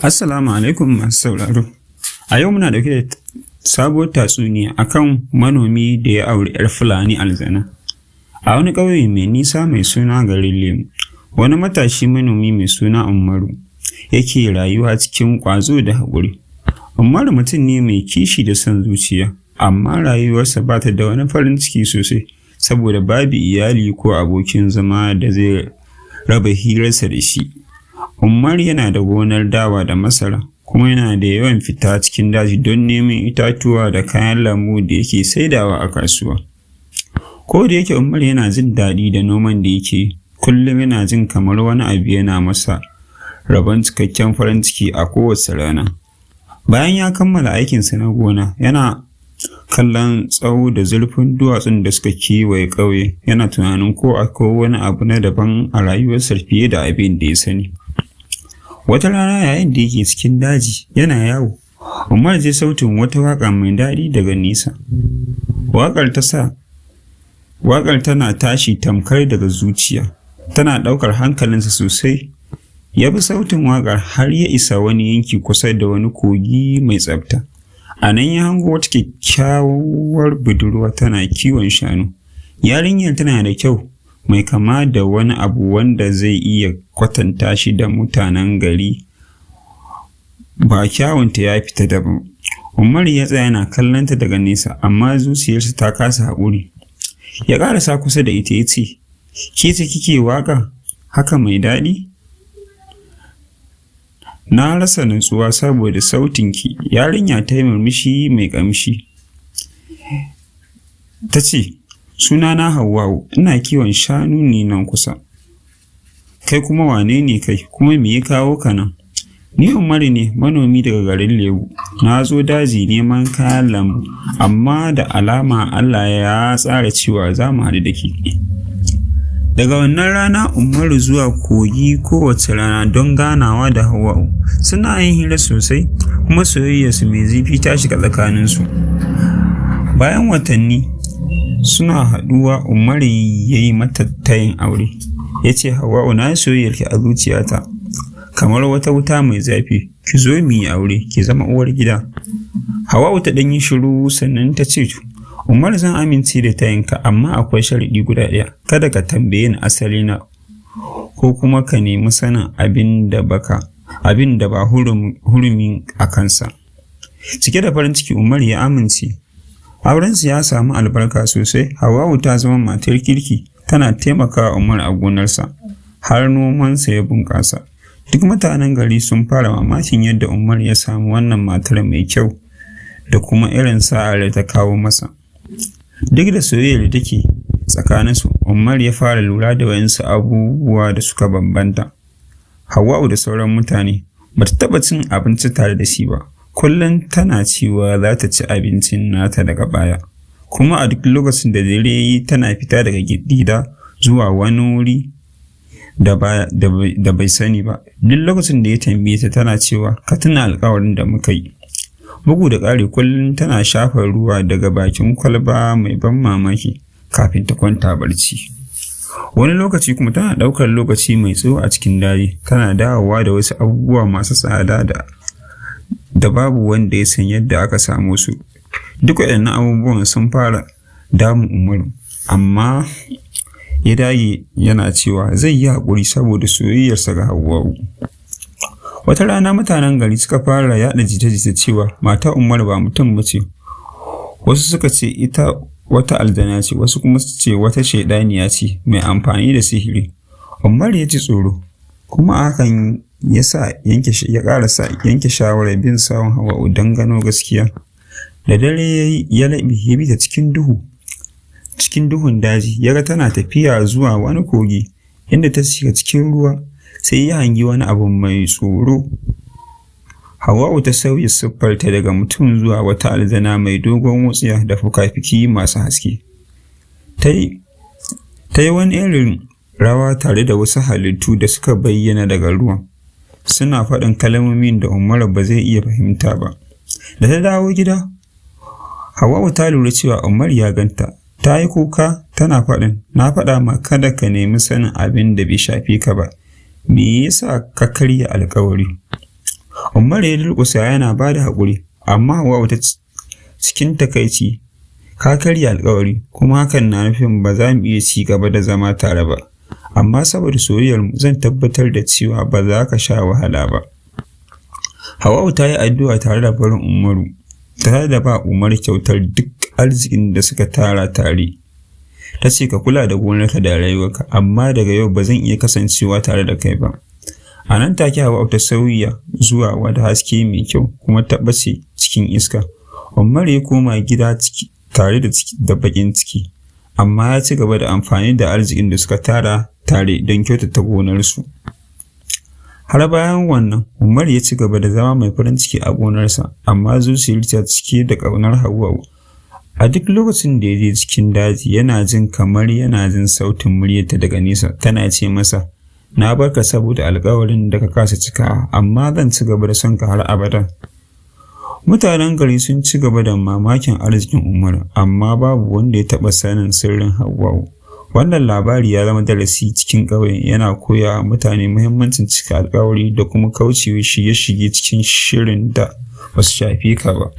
Assalamu alaikum masu sauraro. A yau muna ɗauke da sabuwar tatsuniya akan manomi da ya auri 'yar Fulani aljana. A wani ƙauye mai nisa mai suna garin Lemu, wani matashi manomi mai suna Umaru yake rayuwa cikin ƙwazo da haƙuri. Umaru mutum ne mai kishi da son zuciya, amma rayuwarsa ba ta da wani farin ciki sosai saboda babu iyali ko abokin zama da zai raba hirarsa da shi. Umaru yana da gonar dawa da masara, kuma yana da yawan fita cikin daji don neman itatuwa da kayan lambu da yake saidawa a kasuwa. Ko da yake Umaru yana jin daɗi da noman da yake yi, kullum yana jin kamar wani abu yana masa rabon cikakken farin ciki a kowace rana. Bayan ya kammala aikinsa na gona, yana kallon tsawo da zurfin duwatsun da suka kewaye ƙauyen, yana tunanin ko akwai wani abu na daban a rayuwarsa fiye da abin da ya sani. Wata rana, yayin da yake cikin daji yana yawo, Umaru ya ji sautin wata waƙa mai daɗi daga nesa. Waƙar ta sa Waƙar tana tashi tamkar daga zuciya, tana ɗaukar hankalinsa sosai. Ya bi sautin waƙar har ya isa wani yanki kusa da wani kogi mai tsafta. A nan ya hango wata kyakkyawar budurwa tana kiwon shanu. Yarinyar tana da kyau mai kama da wani abu wanda zai iya kwatanta shi da mutanen gari ba, kyawunta ya fita daban. Umaru ya tsaya yana kallonta daga nesa, amma zuciyarsa ta kasa haƙuri. Ya ƙarasa kusa da ita ya ce, "Ke ce kike waƙa haka mai daɗi? Na rasa nutsuwa saboda sautinki." Yarinya ta yi murmushi mai ƙamshi. Ta ce, "Sunana Hauwa'u, ina kiwon shanu ne nan kusa. Kai kuma wane ne kai, kuma me ya kawo ka nan?" "Ni Umaru ne, manomi daga garin Lebu. Na zo daji neman kayan lambu, amma da alama Allah ya tsara cewa za mu haɗu da ke." Daga wannan rana, Umaru zuwa kogi kowace rana don ganawa da Hauwa'u. Suna yin hira sosai, kuma soyayyarsu mai zurfi ta shiga tsakaninsu. Bayan watanni suna haɗuwa, Umaru ya yi mata tayin aure. Ya ce, "Hauwa'u, na yi soyayyarki a zuciyata kamar wata wuta mai zafi. Ki zo mu yi aure, ki zama uwar gida." Hauwa'u ta ɗan yi shiru, sannan ta ce, "Umaru, zan amince da tayinka, amma akwai sharaɗi guda ɗaya. Kada ka tambaye ni asalina ko kuma ka nemi sanin abin da ba hurumi a kansa." Cike da farin ciki, Umaru ya amince. Aurensu ya samu albarka sosai. Hauwa'u ta zama matar kirki, tana taimakawa Umaru a gonarsa har nomansa ya bunƙasa. Duk mutanen gari sun fara mamakin yadda Umaru ya samu wannan matar mai kyau da kuma irin sa'ar da ta kawo masa. Duk da soyayyar da take tsakaninsu, Umaru ya fara lura da wasu abubuwa da suka bambanta Hauwa'u da sauran mutane. Ba ta taɓa cin abinci tare da shi ba. Kullum tana cewa za ta ci abincin nata daga baya. Kuma a duk lokacin da dare ya yi, tana fita daga gida zuwa wani wuri da bai sani ba. Duk lokacin da ya tambaye ta, tana cewa, "Ka tuna alƙawarin da muka yi." Bugu da ƙari, kullum tana shafa ruwa daga bakin kwalba mai ban mamaki kafin ta kwanta barci. Wani lokaci kuma tana ɗaukar lokaci mai tsawo a cikin daji, tana dawowa da wasu abubuwa masu tsada da babu wanda ya san yadda aka samo su. Duk waɗannan abubuwan sun fara damun Umaru, amma ya dage yana cewa zai yi haƙuri saboda soyayyarsa ga Hauwa'u. Wata rana, mutanen gari suka fara yaɗa jita-jita cewa matar Umaru ba mutum ba ce. Wasu suka ce ita wata aljana ce, wasu kuma su ce wata shaiɗaniya ce mai amfani da sihiri. Umaru ya ji tsoro, kuma hakan ya sa ya ƙarasa yanke shawarar bin sawun Hauwa'u don gano gaskiya. Da dare ya yi, ya laɓe ya bi ta cikin duhu. Cikin duhun daji, ya ga tana tafiya zuwa wani kogi inda ta shiga cikin ruwa, sai ya hangi wani abu mai tsoro. Hauwa'u ta sauya siffarta daga mutum zuwa wata aljana mai dogon wutsiya da fuka-fuki masu haske. Ta yi wani irin rawa tare da wasu halittu da suka bayyana daga ruwan, suna faɗin kalmomin da Umaru ba zai iya fahimta ba. Da ta dawo gida, Hauwa'u ta lura cewa Umaru ya ganta. Ta yi kuka tana faɗin, "Na faɗa ma kada ka nemi sanin abin da bai shafe ka ba. Me yasa ka karya alƙawari?" Umaru ya durƙusa yana ba da haƙuri, amma Hauwa'u ta cikin takaici, "Ka karya alƙawari, kuma hakan na nufin ba za mu iya ci gaba da zama tare ba. Amma saboda soyayyarmu, zan tabbatar da cewa ba za ka sha wahala ba." Hauwa'u ta yi addu'a tare da barin Umaru, tare da ba Umaru kyautar duk arzikin da suka tara tare. Ta ce, "Ka kula da gonarka da rayuwarka, amma daga yau ba zan iya kasancewa tare da kai ba." A nan take Hauwa'u ta sauya zuwa wani haske mai kyau kuma ta ɓace cikin iska. Umaru ya koma gida tare da baƙin ciki, amma ya ci gaba da amfani da arzikin da suka tara tare don kyautata gonarsu. Har bayan wannan, Umaru ya ci gaba da zama mai farin ciki a gonarsa, amma zuciyarsa cike da ƙaunar Hauwa'u. A duk lokacin da ya je cikin daji, yana jin kamar yana jin sautin muryarta daga nesa, tana ce masa, "Na bar ka saboda alƙawarin da ka kasa cikawa, amma zan ci gaba da son ka har abada." Mutanen gari sun ci gaba da mamakin arzikin Umaru, amma babu wanda ya taɓa sanin sirrin Hauwa'u. Wannan labari ya zama darasi cikin ƙauyen, yana koya wa mutane muhimmancin cika alƙawari da kuma kaucewa shige-shige cikin shirin da ba su shafe ka ba.